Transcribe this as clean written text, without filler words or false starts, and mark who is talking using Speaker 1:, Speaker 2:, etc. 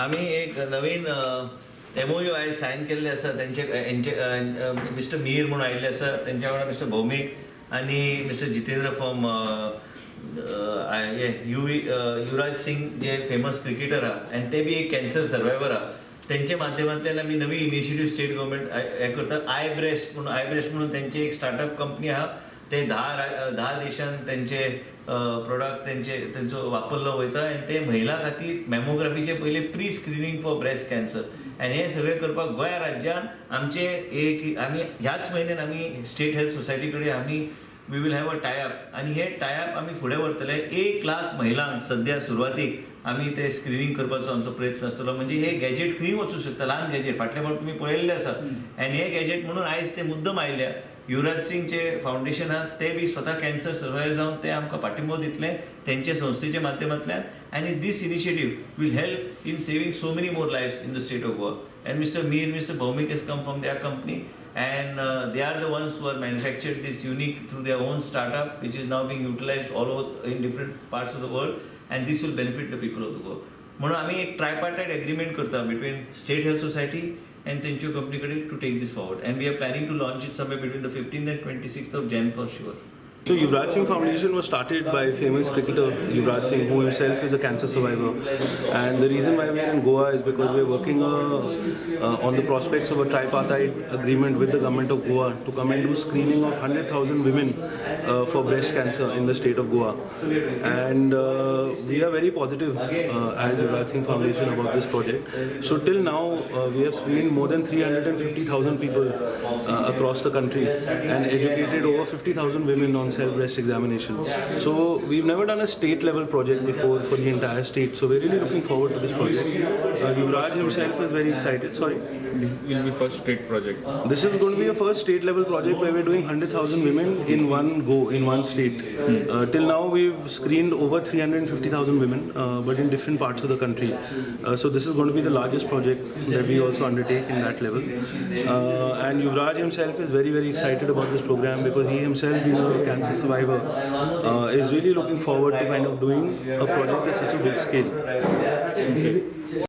Speaker 1: आमी एक नवीन एमओयू आयज सायन केल्ले आसा. तेंचे हेंचे मिस्टर मीर म्हणून आयिल्ले आसा, तेंच्या वांगडा मिस्टर भौमीक आनी मिस्टर जितेंद्र फ्रॉम युवराज सिंग जे फेमस क्रिकेटर आहा आनी ते बी एक कॅन्सर सर्वायवर आहा. तेंच्या माध्यमांतल्यान आमी नवी इनिशिएटीव स्टेट गव्हर्मेंट हे करता, I breast म्हणून. I breast म्हणून तेंची एक स्टार्टअप कंपनी आहा. ते 10 देशान तेंचे प्रोडक्ट तेंचे तेंचो वापरलो वयता आनी ते महिला खातीर मॅमोग्राफीचे पयले pre screening for breast cancer. आनी हे सगळें करपाक गोंया राज्यान आमचे एक आमी ह्याच म्हयन्यान आमी स्टेट हेल्थ सोसायटी कडेन आमी we will have a tie-up आनी हे टायअप आमी फुडें व्हरतले. 1 लाख महिलांक सद्या सुरवातीक आमी ते स्क्रिनींग करपाचो आमचो प्रयत्न आसतलो. म्हणजे हे गॅजेट खंय वचूं शकता, ल्हान गॅजेट, फाटल्या फावट तुमी पळयल्लें आसा. आनी हे गॅजेट म्हणून आयज ते मुद्दम आयल्या. युवराज सिंगचे फावंडेशन आहा, ते बी स्वता कॅन्सर सर्वायवर जावन ते आमकां पाठिंबो दितले तेंच्या संस्थेच्या माध्यमांतल्यान. आनी this initiative will help in saving so many more lives in the state of Goa. And Mr. Mir, Mr. Bhaumik has come from their company and they are the ones who have manufactured this unique through their own startup, which is now being utilized all over in different parts of the world, and this will benefit the people of the Goa. म्हणून आमी एक ट्रायपार्टायट agreement करता between state health society and तेंच्यो company कडेन to take this forward, and we are planning to launch it somewhere between the 15th and 26th of Jan for sure.
Speaker 2: So Yuvraj Singh Foundation was started by famous cricketer Yuvraj Singh, who himself is a cancer survivor. And the reason why we are in Goa is because we are working on the prospects of a tripartite agreement with the government of Goa to come and do screening of 100,000 women for breast cancer in the state of Goa. And we are very positive as Yuvraj Singh Foundation about this project. So till now, we have screened more than 350,000 people across the country and educated over 50,000 women on self breast examination. So we've never done a state level project before for the entire state. So we're really looking forward to this project. Yuvraj himself is very excited. Sorry.
Speaker 3: This will be first state project.
Speaker 2: This is going to be a first state level project where we're doing 100,000 women in one go in one state. Till now we've screened over 350,000 women, but in different parts of the country. So this is going to be the largest project that we also undertake in that level. And Yuvraj himself is very, very excited about this program because he himself, being a cancer survivor, is really looking forward to kind of doing a project at such a big scale.
Speaker 3: Okay.